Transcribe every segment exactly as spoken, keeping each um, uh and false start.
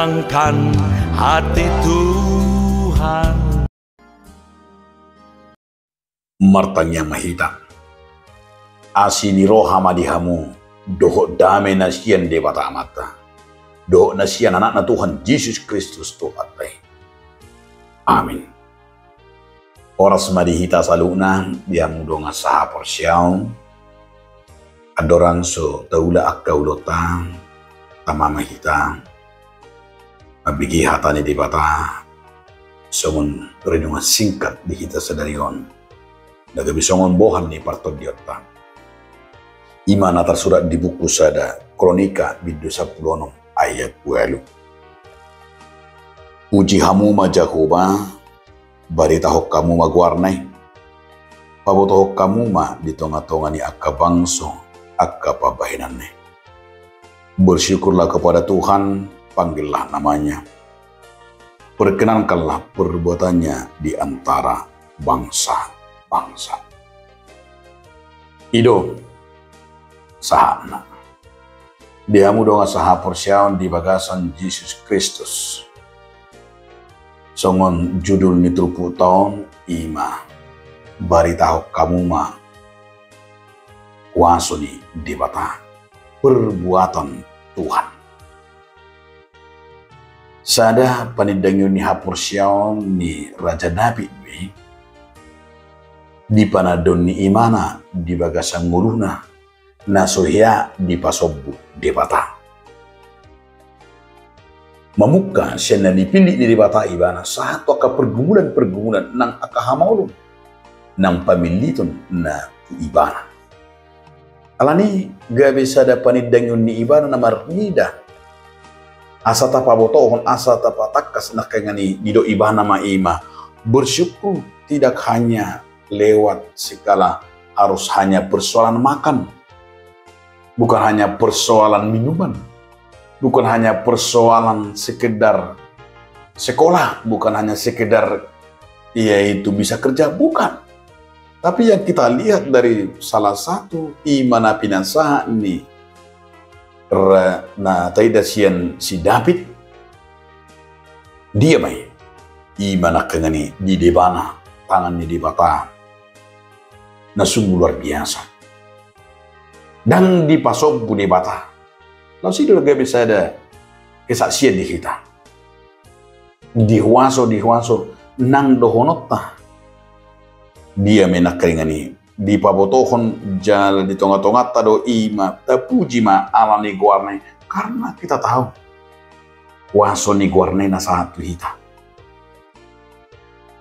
Angkan hati Tuhan. Martangiang ma hita. Asi ni roha ma di hamu, dohot dame na sian Debata Amanta, dohot na sian Anakna Tuhan Jesus Kristus Tuhanta i. Amin. Horas ma di hita saluhutna, di hamu dongan sahaporseaon. Andorang so taula angka ulaonta, tama ma hita mambege hata ni Debata, songon renungan singkat di hita sadari on, na gabe songon bohal ni partondionta. I ma na tarsurat di buku sada Kronika bindu sampulu onom ayat ualu. Puji hamu ma Jahowa, baritahon hamu ma goarna i, pabotohon hamu ma di tongatonga ni angka bangso angka pambahenanna i. Bersyukurlah kepada Tuhan, panggillah namanya. Perkenankanlah perbuatannya di antara bangsa-bangsa. I do sahatna. Di hamu dongan sahaporseaon di bagasan Jesus Kristus. Songon judul ni turpukta on, i ma, baritahon hamu ma kuaso ni Debata, perbuatan Tuhan. Sada panindangion ni haporseaon ni Raja David do i, di panandon ni imana di bagasan ngoluna, na so hea dipasombu Debata. Mamungka sian na nipillit ni Debata ibana sahat tu angka pergumulan-pergumulan nang angka hamaolon nang pamilliton na tu ibana. Alani gabe sada panindangion ni ibana na marnida. Asa tapabotohon, asa tapatangkas nangkaningan i, didok ibana ma i ma, bersyukur tidak hanya lewat segala harus hanya persoalan makan, bukan hanya persoalan minuman, bukan hanya persoalan sekedar sekolah, bukan hanya sekedar yaitu bisa kerja, bukan. Tapi yang kita lihat dari salah satu i ma na pinasahat ni ra-, na taida sian si David, dia ma i, i ma nangkaningan i, didebana tangan ni Debata na sungguh luar biasa. Ndang dipasombu Debata. Laos i do gabe sada kesaksian di hita. Di huaso, di huaso nang dohononta. Dia ma i nangkaningan i, dipabotohon jala di tongatonganta do i ma, tapuji ma ala ni goarna i, karena kita tahu huaso ni goarna i na sahat tu hita.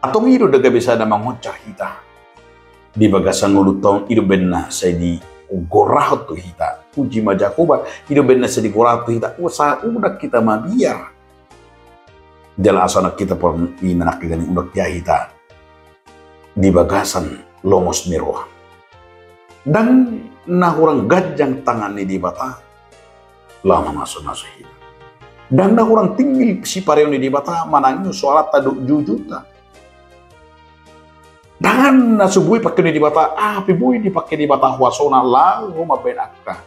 Antong i do da gabe sada mangonjar hita. Di bagasan ngolunta on i do umbahen na sai digorahon tu hita. Puji ma Jahowa, i do umbahen na sai digorahon tu hita. Asa unang hita mabiar. Jala asa unang hita pon i ma nangkaningan i, unang hea hita di bagasan longos ni roha. Ndang na hurang ganjang tangan ni Debata laho mamasumasu hita. Ndang na hurang tinggil sipareon ni Debata manangihon soalanta dohot jujunta. Ndang na so boi pangkeon ni Debata, aha pe boi dipangke Debata huasona laho mambahen angka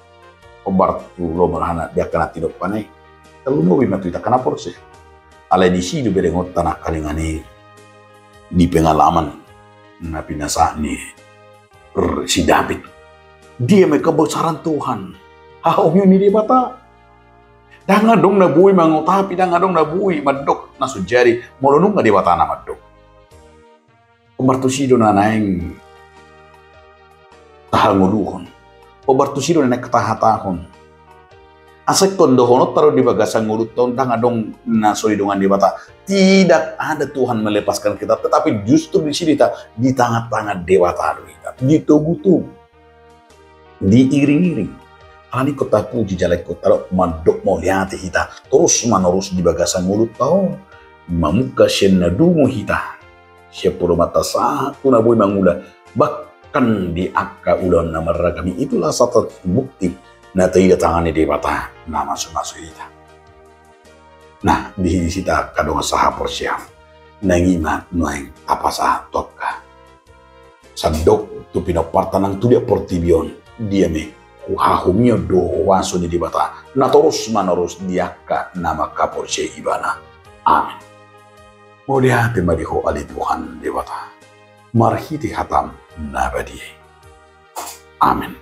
hombar tu lomo ni rohana di angka na tinompana i. Tarlumobi ma tu hita angka na porsea. Alai disi do berengonta nangkaningan i di pengalaman na pinasahat ni r-, si David. Dia ma i kebesaran Tuhan. Hahomion ni Debata. Ndang adong na boi mangotapi, ndang adong na boi mandok na so jadi, molo nunga Debata na mandok. Hombar tusi do na naeng tahangoluhon. Hombar tusi do na naeng tahatahon. Asa ingkon dohononta do di bagasan ngolunta on ndang adong na so didongani Debata. Tidak ada Tuhan melepaskan kita, tetapi justru disi do hita di tangan-tangan Debata do hita. Ditogutogu. Diiringiring. Alani ingkon tapuji jala ingkon tadok mandok mauliate hita torus manorus di bagasan ngolunta on. Mamungka sian na dungo hita. Sian podomanta sahat tu na boi mangula, bahkan di angka ulaon na marragam i. Itulah salah satu bukti na taida tangan ni Debata na masumasu hita. Nah, di hita angka dongan sahaporseaon, nang i ma nuaeng tapasahat tu angka sandok tu pinomparta nang tu dia portibi on, dia ma i hahomion dohot huaso ni Debata na torus manorus di angka na manghaporseai Ibana. Amen. Mauliate ma di Ho ale Tuhan Debata, marhite hataM na badia i. Amen.